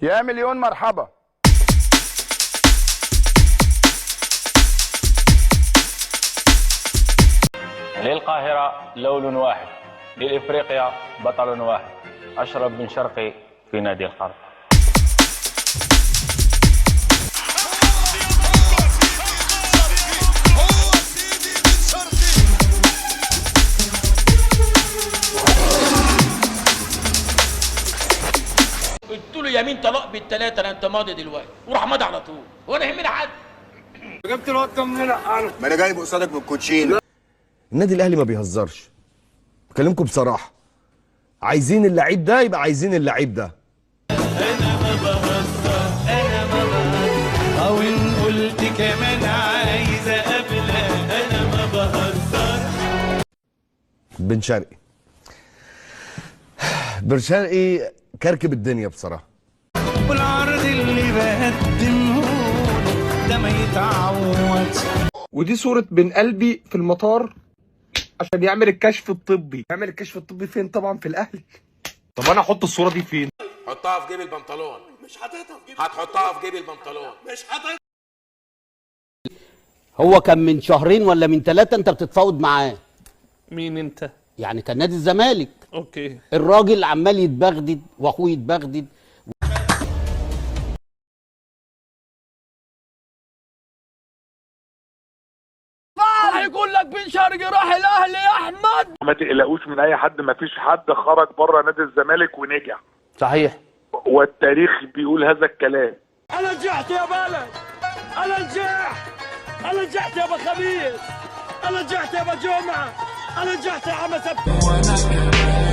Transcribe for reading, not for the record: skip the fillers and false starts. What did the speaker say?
يا مليون مرحبا. للقاهرة لون واحد، للإفريقيا بطل واحد، أشرف بن شرقي في نادي القرن. قلت له يمين طلاق بالثلاثة، انا انت ماضي دلوقتي، وراح ماضي على طول، وانا يهمني حد. جبت الواد ده منين؟ انا ما انا جايبه قصادك من الكوتشينه. النادي الاهلي ما بيهزرش، بكلمكم بصراحة. عايزين اللعيب ده يبقى عايزين اللعيب ده. انا ما بهزر، انا ما بهزر، او ان قلت كمان عايز اقابلها، انا ما بهزر. بن شرقي، بن شرقي كركب الدنيا بصراحة. والعرض اللي بقدمه ده ما يتعوضش. ودي صورة بن قلبي في المطار عشان يعمل الكشف الطبي. يعمل الكشف الطبي فين؟ طبعا في الاهلي. طب انا احط الصورة دي فين؟ حطها في جيب البنطلون. مش حاططها في جيب. هتحطها في جيب البنطلون. مش حاططها. هو كان من شهرين ولا من 3 انت بتتفاوض معاه. مين انت؟ يعني كان نادي الزمالك. okay. الراجل عمال يتبغدد واخوه يتبغدد. هيقول لك بن شرقي راح الاهلي يا احمد. ما تقلقوش من اي حد، ما فيش حد خرج بره نادي الزمالك ونجح. صحيح، والتاريخ بيقول هذا الكلام. انا نجحت يا بلد، انا نجحت، انا نجحت يا ابو خميس، انا نجحت يا ابو جمعه، انا نجحت يا عم سبت.